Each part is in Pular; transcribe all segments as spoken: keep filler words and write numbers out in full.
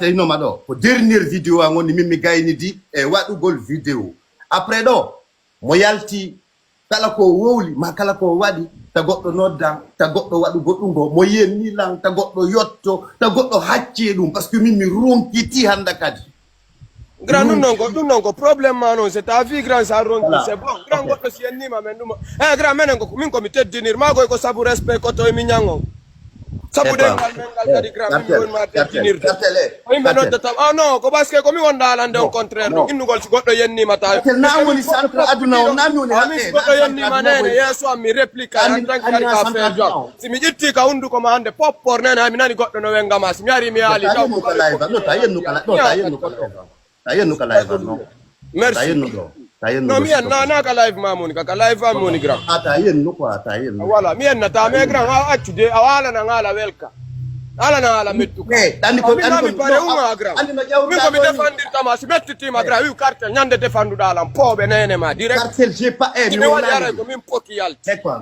Tawinoma ɗo, ko dernier vidéo an woni min mi gaynidi e waɗugol vidéo. Après ɗo, mo yalti kala ko wowli, ma kala ko waɗi, ta goɗɗo noddan, ta goɗɗo waɗu goɗɗum go, mo yenni lan, ta goɗɗo yotto, ta goɗɗo hacce ɗum, parce que min mi ronkiti hannda kadi. Grand, ɗum non ko, ɗum non ko problème ma non, c'est ta vie, grand, sa ronki, c'est bon. Grand, goɗɗo si yennima men ɗum. Eh, grand, menen ko, min ko mi teddinir, ma koy ko sabu respect ko to e mi ñango. Sabu dental men ngal kadi, grand, min woni ma teddinirde. Ko yimɓe noddata, ah non, ko parce que ko mi wonda alande on contraire ɗum, innugol si goɗɗo yennima ta. Parce que na woni centre aduna on, na mi woni haqqe, si goɗɗo yennima nene, yeeso am mi réplique en tant que affaire jom. Si mi ƴitti ka hunduko ma hannde, poppor nene, hay mi nani goɗɗo no wenga ma. Si mi ari mi yaali, taw ko ka live, no, ta yennu ka live, no, ta yennu ka live, no. Ta yennu ka live, no. Merci. Ta yennu ɗo, ta yennu ɗo. Non, mi yenna, na ka live ma moni, ka, ka live ma moni, grand. A ta yennu quoi, ta yennu. Voilà, mi yenna ta, mais grand, a accu de, a wala na ngala welka. Ala na ala mettu ka. Eh, ɗanni ko, ɗanni ko, mi pare no, uma, grand. Min ko mi defandirta ma, si mettitima, grand, wi'u cartel, ñande defanduɗa lan, pooɓe nene ma, direct. Cartel, j'ai pas, eh, mi wala ko min poki yalti. C'est quoi?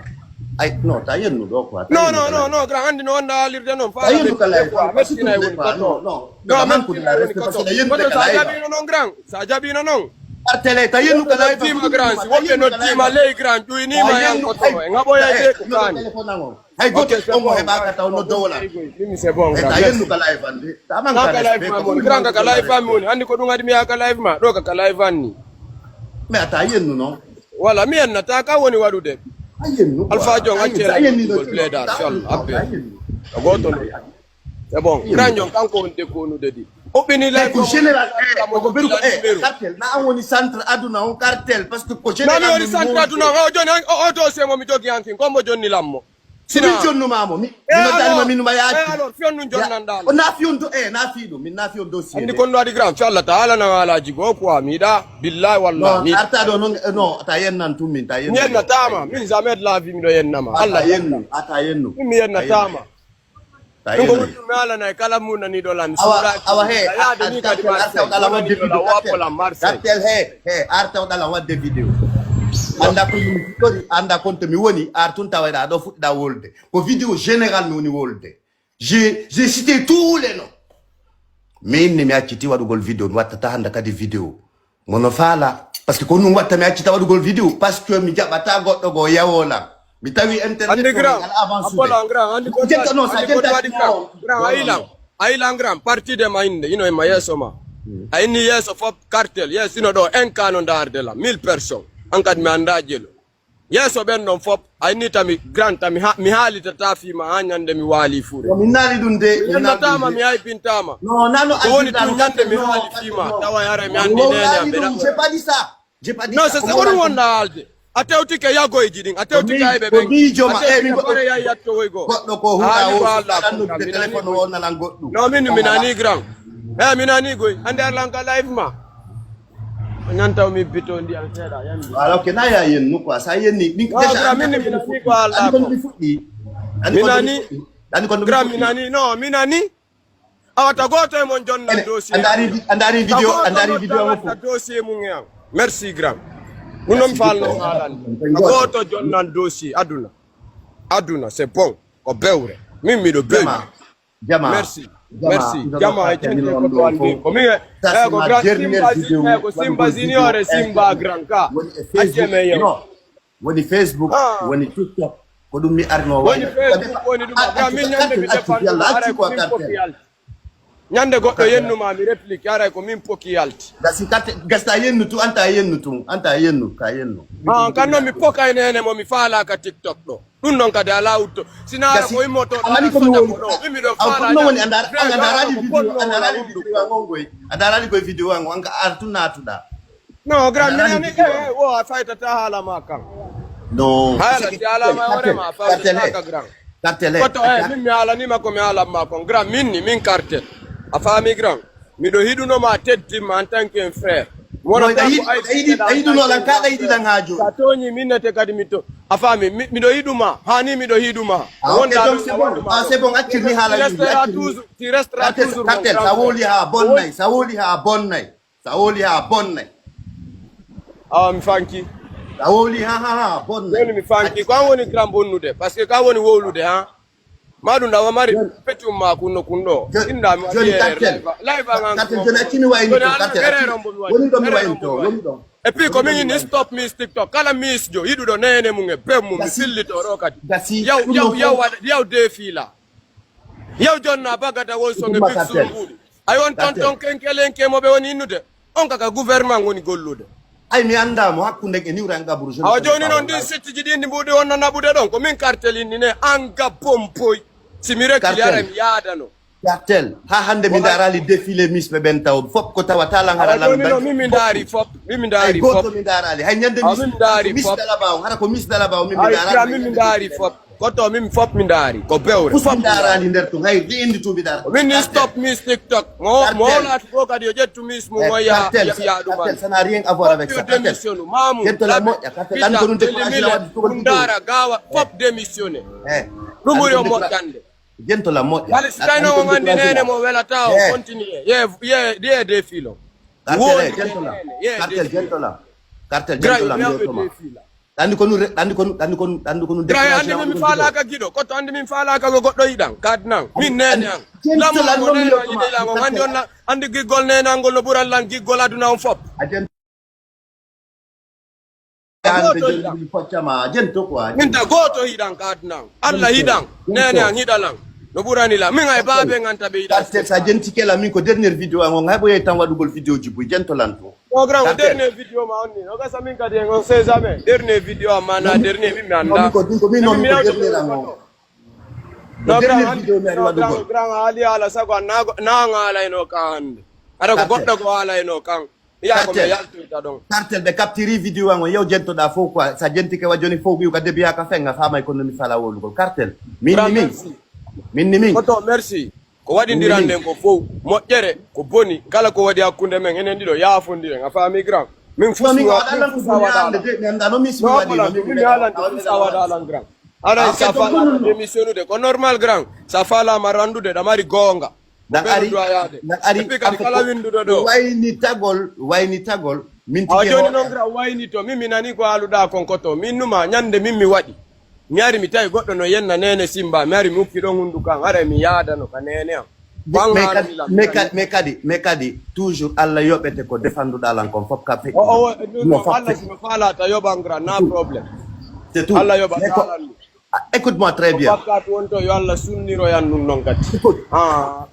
Ay, non, ta yennu ɗo quoi. Non, non, non, non, grand, andi no wonda halirde non. Fa yennu ka live, mettina e woni koto. Non, non. Non, mettina e woni koto. Koto sa jaɓino non, grand. Sa jaɓino non. Artele, ta yennu ka live. Tima grand, si woɓɓe no tima ley grand, ƴuynima yan koto. E ngaɓoya de ko kani. Hay goto on mo heɓaka taw no dowla. Min c'est bon, grand. Ta yennu ka live ande. Ta man ka live ma mon, grand ka live ma mon. Andi ko ɗum adi mi ya ka live ma, ɗo ka live anni. Mais ta yennu non. Wala mi yennata ka woni waɗude. A yennu quoi. Alpha John, a accela yennu, a yennu ɗo, plaidar, inchallah, abbe. A yennu. A goto no. C'est bon. Grand John, kanko woni de konude di. Oɓɓini live ko général, eh, ko beru ko, eh, cartel. Na an woni centre aduna on cartel, parce que ko général. Na mi woni centre aduna, o joni, o, o dossier mo mi jogi hankin, kombo jonni lammo. Sina. Min jonnuma mo, mi, mi noddanima, min numa yaaki. Eh, alors, fiyon nun jonnanɗa mo. O na fiyon to, eh, na fi ɗum, min na fiyon dossier. Andi kon no waɗi grand, inchallah, ta ala na alaji go, quoi, mi yiɗa, billahi, wallahi. Non, arta ɗo non, eh, non, ta yennan tum min, ta yennan. Mi yennatama, min jamais de la vie, miɗo yennama. Allah yennu, ata yennu. Min mi yennatama. Ɗum ko woni ɗum mi alanay kala mun nani ɗo lan. Awa, awa, he, yaade ni kadi Marseille. Arta waɗa lan wadde video. Cartel, he, he, arta waɗa lan wadde video. Anda ko mi fuɗɗori, anda kon to mi woni, artun tawa ɗa ɗo fuɗɗa wolde. Ko video général mi woni wolde. J'ai, j'ai cité tous les noms. Min ni mi acciti waɗugol video, mi wattata hannde kadi video. Mono faala, parce que ko ɗum watta mi accita waɗugol video, parce que mi jaɓata goɗɗo go yawo lan. Mi tawi internet. Andi ko grand, ala avance. Apollo an grand, andi ko jetta non, sa jetta waɗi grand. Grand, non, non, aylan. Aylan grand, parti de ma inde, ino e ma yeeso ma. A inni yeeso fop cartel, yes, ino ɗo, en kano ndaarde lan, mille personnes. An kadi mi anda jelo. Yeeso ɓen ɗon fop, a inni tami grand, tami ha, mi haalitata fii ma ha ñande mi waali fuure. Yo, min naali ɗum de, mi naali ɗum de. Mi yennataama, mi haypintaama. Non, non, non, ko woni tun ñande mi haali fii ma, tawa haray mi anndi neene am ɓe ɗaɓɓo. J'ai pas dit ça. J'ai pas dit ça. Non, c'est ça, ko ɗum wonɗaa haalde. A tewtike yagoyji ɗin, a tewtike ayɓe ɓen. Ko miijo ma, eh, min ko pare yayi yattowoy go. Goɗɗo ko huɗa o, ko Allah ɗannude téléphone o, nanan goɗɗum. Non, min, mi nanii grand. Eh, mi nanii goy. Hannde Alla on ka live ma. O ñanta o mi bito ndiyan seeɗa, yandi. Voilà, ok, na ya yennu quoi, sa yenni. Min déjà, grand, min, mi nanii ko Allah ko. Andi kon mi fuɗɗi. Andi kon mi fuɗɗi. Grand, mi nanii, non, mi nanii. Awa ta gooto e mon jonnan dossier. A ndaari vi-, a ndaari video, a ndaari video mo fof. Dossier mum e an. Merci grand. Ɗum noon mi faalno haalande. Ta gooto jonnan dossier aduna. Aduna, c'est bon. Ko bewre. Min miɗo bewre. Jama. Jama. Merci. Merci. Jama e cente ko to andi. Ko min e, eh, ko grand Simba, eh, ko Simba Junior e Simba grand ka. Accee men yew. Woni Facebook, woni TikTok, ko ɗum mi arno. Woni Facebook, woni ɗum. Aɗa min ñande mi defanno, aray ko min fof yalti. Ñande goɗɗo yennuma, mi réplique, aray ko min poki yalti. Gasi kate, gasta yennu tu, anta yennu tu, anta yennu, ka yennu. Ah, kan non mi poka e nene mo mi faala ka TikTok ɗo. Ɗum non kadi ala utto. Sina ara ko immoto ɗo, amani ko mi woni ɗo. Min miɗo faala. Aw, ko ɗum woni, anda, anda rali video, anda rali video an on goy. Anda rali koy video an on, an ka artu natuɗa. Non, grand, mi nani, eh, wo, a faytata haala ma kan. Non, haala si haala ma hoore ma, a faytata ka grand. Cartel, eh. Koto, eh, min mi haalani ma ko mi haalan ma kon. Grand, min ni, min cartel. A faami grand? Miɗo hiɗuno ma, teddin ma en tant que un frère. Wona non, tan ko ay, ay, ay, ay, ɗum non, lan ka, ay, ɗiɗan haa jooni. Sa tooñi min nete kadi mi to. A faami, mi, miɗo hiɗu ma, hani miɗo hiɗu ma. Ah, ok, donc c'est bon. Ah, c'est bon, accir mi haala yimɓe, accir mi. Tu resteras toujours, tu resteras toujours mon grand frère. Cartel, sa wowli haa bonnay, sa wowli haa bonnay. Sa wowli haa bonnay. Awa mi fanki. Sa wowli haa, haa, haa bonnay. Woni mi fanki. Ko an woni grand bonnude. Parce que ka woni wowlude, ha? Maɗum ɗa wa mari petum ma kunno kunno. Inda mi waɗi Cartel. Live, live an. Cartel, joni accumi wayni to, Cartel, accumi. Woni ɗon mi wayni to, woni ɗon. Et puis, ko min ni stop miss TikTok. Kala miss jo, yiɗuɗo nene mum e bem mum, mi fillito ɗo kadi. Gasi, yaw, yaw, yaw, waɗa, yaw défi la. Yaw jonna bagata won songe big sur mbuɗi. Ay on ton ton kenkelenke mo ɓe woni innude. On kaka gouvernement woni gollude. Ay, mi anndaa mo hakkunde e niwre an gaburu. Awa jooni non ɗin sittiji ɗin ɗi mbuɗi wonno naɓude ɗon. Ko min Cartel inni ne an ga pompoy. Si mi rekkili ara mi yaadano. Cartel, haa hannde mi ndaaraali défilé Miss ɓe ɓen taw. Fop ko tawata lan hara lan. Jooni non min mi ndaari fop. Min mi ndaari fop. Hay gooto mi ndaaraali. Hay ñande Miss, min mi ndaari Miss fop. Dalabaaw, hara ko Miss Dalabaaw min mi ndaaraali. Min mi ndaari fop. Koto min fop mi ndaari. Ko bewre. Fop mi ndaaraali nder tun. Hay ɗi indi tun mi ndaara. Min ni stop miss TikTok. Mo, mo laati ko kadi yo ƴettu miss mum o ya, ya, ya ɗum. Cartel, ça n'a rien à voir avec ça. Cartel. Démission. Mamu. Cartel a moƴƴa. Cartel an ko ɗum découragé na waɗi ɗum. Ndara gawa fop démissionné. Eh. Ɗum ɓuri o moƴƴande. Gentola moƴƴa. Kadi si tawi noon on anndi neene mo welata o, continue. Ye, ye, ye défilo. Cartel, eh, gentola. Cartel, gentola. Cartel, gentola, mi yewtoma. Anndi ko nun re-, anndi ko nun, anndi ko nun, anndi ko nun. Dra, anndi min mi faalaaka giɗo, koto anndi min faalaaka ko goɗɗo yiɗan, kaadinan. Min neene an. Lamu mo neene an yiɗi lan on, anndi on la, anndi giggol neene an ngol no ɓuran lan giggol aduna on fop. A jen-, a gooto yiɗan. Min ta gooto yiɗan ka aduna an. Alla yiɗan, neene an yiɗa lan. No ɓurani lan. Min ay baabe an ta ɓe yiɗa. Cartel, sa jentike lan, min ko dernier vidéo an on, hay ɓoyay tan waɗugol vidéo ji buy, jento lan tun. No grand, ko dernier vidéo ma on ni. No gasa min kadi en, on sait jamais. Dernier vidéo am ma na dernier min mi annda. Ko min ko, ko min non mi ko dernier an on. No grand, video mi ari waɗugol. Grand, grand, haali haala sago an na, na an haalayno ka hannde. Hara ko goɗɗo ko haalayno kan. Iya ko mi yaltoyta ɗon. Cartel, ɓe captiri video an on, yew jentoɗa fow quoi. Sa jentike wa joni fow, wi'u ka début haa ka fin, a faamay ko no mi fala wowlugol. Cartel. Min ni min. Min ni min. Koto, merci. Ko waɗindiran ɗen ko fow. Moƴƴere, ko boni. Kala ko waɗi hakkunde men, enen ɗiɗo, yaafondiren. A faami, grand? Min fus mi waɗa lan ko boni hannde de, mi annda no mi waɗi, no mi waɗi. Aɗa sa faalaama démissionnude, ko normal, grand. Sa faalaama randude, ɗa mari goonga. Ɗan ari, ɗan ari, kadi kala winnduɗo ɗo. Waynitagol, waynitagol. Min awa tigi jooni non, grand, waynito. Min mi nani ko haaluɗaa kon ko to. Min numa, ñande min mi waɗi. Mi ari mi tawi goɗɗo no yenna Neene Simba. Mi ari mi ukki ɗon hunduko an. Haray mi yaadano ka neene an. Mais kadi, mais kadi, mais kadi, toujours, Allah yoɓete ko defanduɗaa lan kon fof ka feƴƴi. O, o, no, no, Allah si no faalata yoɓan, grand, na problème. C'est tout. Allah yoɓan, mais ko, ah, écoute-moi très bien. Ko bakkaatu won to, yo Allah sunniro yan nun non kadi. Écoute. Ah,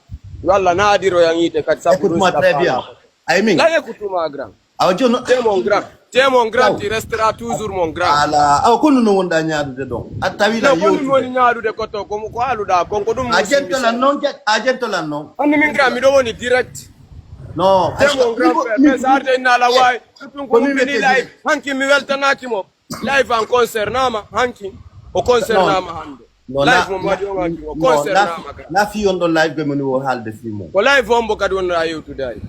yo Allah naadiro yan yiite kadi, sabu écoute-moi très bien. Ay min. La écoute-moi, grand. Awa jooni. T'es mon grand. T'es mon grand, tu resteras toujours mon grand. Ala, awa kono no wonɗaa ñaaɗude ɗon. A tawi la yewtude. Kono mi woni ñaaɗude ko to, ko, ko haaluɗaa kon, ko ɗum. A jentolan non, a jentolan non. Anndi min grand, miɗo woni direct. Non. T'es mon grand frère, mais sa arde inna la waay. Ɗum ko min mi live. Hanki mi weltanaaki mo. Live an concernama hanki. O concernama hannde. Live mo mi waɗi on hanki, o concernama kadi. Na fi on ɗon live ɓe moni wo haalde fi mo. Ko live on mbo kadi wonnoɗaa yewtude ay.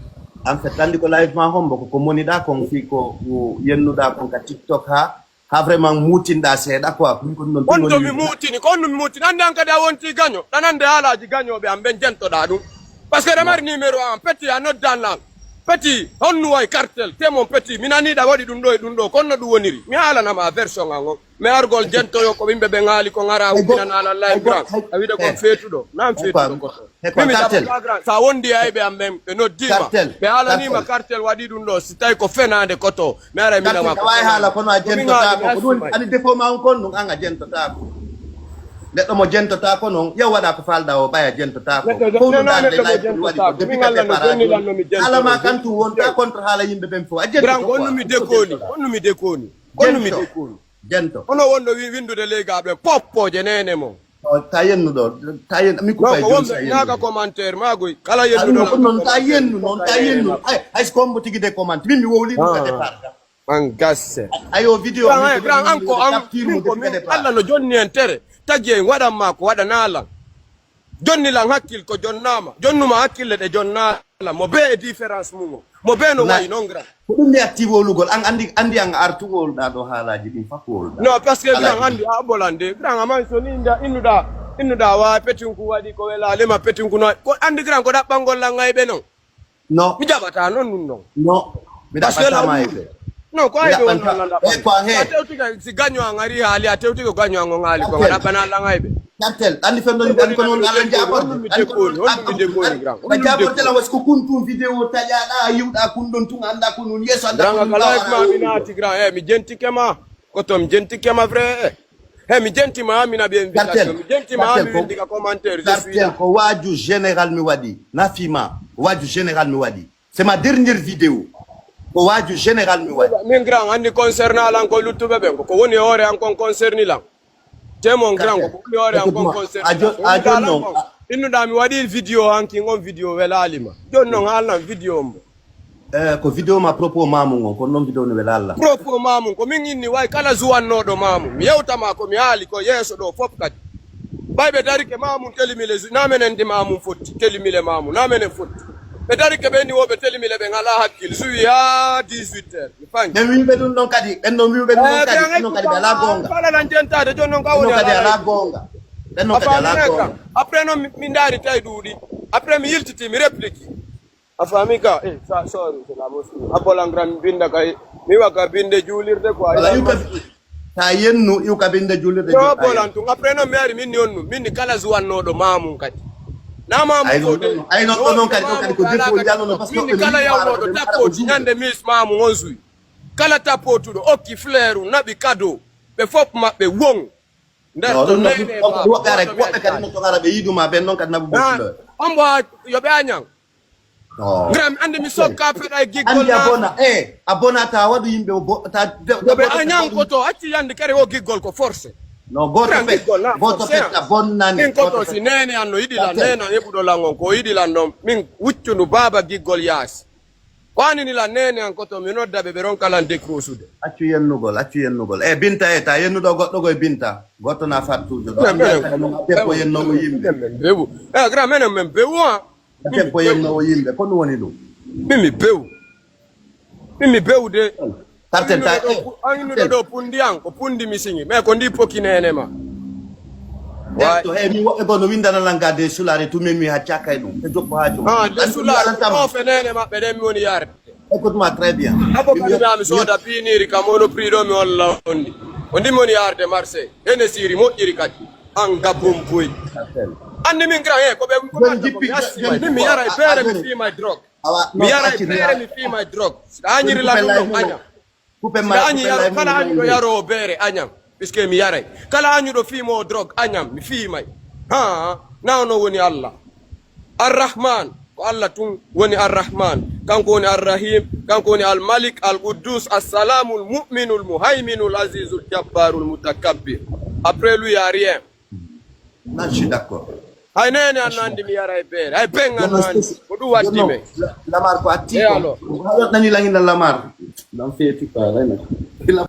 En fait, anndi ko live ma hombo, ko, ko moniɗaa kon fii ko, ko yennuɗaa kon ka TikTok ha, ha vraiment muutinɗaa seeɗa quoi. Ko min ko ɗum ɗon on to mi muutini, ko on mi muutini. Anndi an kadi a wonti gaño. Ɗan annde haalaaji gañooɓe an ɓen jentoɗaa ɗum. Parce que ɗa mari numéro an, petit, a noddan lan. Petit, honnu way Cartel, t'es mon petit. Mi nanii ɗa waɗi ɗum ɗo e ɗum ɗo, kono no ɗum woniri. Mi haalanama version an on. Mi argol jentoyo ko yimɓe ɓen haali kon, ara huɓɓinana lan live grand. A wiɗa kon feetuɗo. Nan feetuɗo ko to. Mimi Cartel. Sa wondi e ayɓe am ɓen, ɓe noddiima. Ɓe haalaniima Cartel waɗi ɗum ɗo. Si tawi ko fenaande ko to. Mi ara mi nawa ko. Cartel, wawi haala kono a jentotaako. Ko ɗum ani défaut ma on kon, ɗum an a jentotaako. Neɗɗo mo jentotaako non, yo waɗa ko faalɗaa o ɓaya jentotaako. Fow no darde live ɗum waɗi ko depuis ka départ. Haala ma kan tun wonta contre haala yimɓe ɓen fow. A jentoto quoi. Grand, honnu mi dekoni, honnu mi dekoni. Honnu mi dekoni. Jento. Hono wonno wi-, winndude leygaaɓe poppooje neene mon. O, ta yennu ɗo, ta yen-, mi kuppay jooni, sa yennu. Naaka commentaire maa goy, kala yennuɗo non, ta yennu non, ta yennu. Ay, hay so ko hombo tigi de commentaire. Min mi wowli ɗum ka départ ka. An gasse. Ayo, video. Grand, an ko an, min ko min, Allah no jonni en tere. Tagi en waɗan ma ko waɗanaa lan. Jonni lan hakkil ko jonnaama. Jonnuma hakkille ɗe jonnaama. Mo bee e différence mum o. Mo bee no wayi non, grand. Ko ɗum mi atti wowlugol. An andi, andi an artu wowluɗaa ɗo haalaaji ɗin fof wowluɗaa. Non, parce que grand andi a bolande. Grand amay so ni inda, innuɗaa, innuɗaa wa petinku waɗi ko welaali ma petinku no. Ko andi grand ko ɗaɓɓangol lan ayɓe non. Non. Mi jaɓataa non ɗum non. Non. Mi ɗaɓɓataa ma ayɓe. Non, ko ayɓe won lan ɗaɓɓan. Eh, ko an he. A tewtike si gaño an ari haali, a tewtike gaño an on haali ko ɗaɓɓanaa lan ayɓe. Cartel, anndi fen ɗon, anndi ko non ala jaaborde. Anndi ko non ala jaaborde lan, wasi ko kun tun video taƴaɗa, a yiwɗa kun ɗon tun, annda ko nun yeeso, annda ko nun ɓaawo. Grand, a live ma mi naati, grand. Eh, mi jentike ma. Ko to mi jentike ma vrai. Eh, mi jenti ma, mi naɓi invitation. Mi jenti ma, mi windi ka commentaire. Je suis là. Cartel, ko waaju général mi waɗi. Nafi ma, waaju général mi waɗi. C'est ma dernière vidéo. Ko waaju général mi waɗi. Min grand, anndi concerne lan ko luttuɓe ɓen. Ko, ko woni e hoore an kon concerne lan. Te mon grand, ko, ko woni e hoore an kon concerne lan. Ko woni lan kon. Innuɗa mi waɗi vidéo hanki, on vidéo welaali ma. Jooni non haalnan vidéo mo. Eh, ko vidéo ma propos maamu ngon, kono non vidéo no welaali lan. Propos maamu, ko min inni way kala zuwannooɗo maamu. Mi yewta ma ko mi haali ko yeeso ɗo fof kadi. Ɓay ɓe darike maamu telimile zu-, na menen ndi maamu fotti, telimile maamu, na menen fotti. Ɓe dari ke ɓe ni woɓe telimile ɓen alaa hakkil, suwi haa dix-huit heures. Mi faŋi. Ɓen wi'uɓe ɗum ɗon kadi, ɓen ɗon wi'uɓe ɗum ɗon kadi, ɗum ɗon kadi ɓe alaa goonga. Fala lan jentaade, jooni non ka woni kadi alaa goonga. Ɓen ɗon kadi alaa goonga. Après non mi, mi ndaari tawi ɗuuɗi. Après mi yiltiti, mi repliki. A faami ka? Eh, sa-, sorry, c'est la mosquée. A bolan gran mi binda kay, mi wa ka binde juulirde quoi. Wala, you can, Ta yennu, iw ka binde juulirde. Yo, bolan tun. Après non, mi ari min ni on nu. Min ni kala zuwannooɗo maamum kadi. Na maamum ay, non, non, ay, non, non, kadi, non, kadi, ko defo jalo, non, parce que min ni kala yawnooɗo tappoti ñande mis maamum on suwi. Kala tappotuɗo, okki fleur, naɓi cadeau. Ɓe fof maɓɓe won. Nder non, non, non, woɓɓe, woɓɓe ara, woɓɓe kadi no to ara ɓe yiɗuma, ɓen non kadi naɓu ɓe fleur. On mbo yo ɓe añan. Oh. Grand, mi anndi mi sokka peɗa e giggol. Anndi a bona, eh, a bona ta waɗu yimɓe o bo-, ta de-, yo ɓe añan ko to acci yande kadi o giggol ko forcé. No, gooto pet, gooto pet a bonnani. Min ko to si neene an no yiɗi lan, neene an heɓuɗo lan on, ko yiɗi lan non. Min wuccundu baaba giggol yaasi. Ko anini lan neene an ko to mi nodda ɓe, ɓe ronka lan décrochude. Accu yennugol, accu yennugol. Eh, Binta, eh, ta yennuɗo goɗɗo ko e Binta. Gooto na fattujo. Ɗo anndi an kadi no debbo yennoowo yimɓe. Eh, grand, menen men bewu, ah. Debbo yennoowo yimɓe, ko ɗum woni ɗum? Min mi bew. Min mi bew de. Tarten ta, eh. An innuɗo ɗo pundi an, ko pundi mi siŋi. Mais ko ndi poki neene ma. Way. To, eh, mi woɓɓe goo no windana lan ga de sulaare, tu men mi hacca kay ɗum. E jokko haa jooni. Ah, de sulaare, ɗo fe neene maɓɓe ɗen mi woni yaarde. Écoute-moi très bien. Abo kadi mi ami soda piniri kam ono prix ɗo mi walla on ndi. On ndi mi woni yaarde Marseille. Hennessy iri moƴƴiri kadi. An gabbum boy. Tarten. Anndi min grand, eh, ko ɓe, ko ɓe, min mi yaray beere, mi fii may drogue. Awa, mi yaray beere, mi fii may drogue. Si a añiri lan ɗum ɗon, aña. Si a añi yaro, kala añuɗo yaroowo beere, añan. Puisque mi yaray. Kala añuɗo fiimoowo drogue, añan. Mi fii may. Ha, na ono woni Allah. Arrahman, ko Allah tun woni Arrahman. Kanko woni Arrahim, kanko woni Almalik, Alquddus, Assalamu, Almu'minu, Almuhayminu, Alazizu, Aljabbaru, Almutakabbir. Après lui, y a rien. Là, je suis d'accord. Hay neene an no anndi mi yara e beere. Hay ben an no anndi. Ko ɗum waddi men. Lamar ko atti ko. Haɗo nani langina Lamar. Ɗan feeti ko alay na.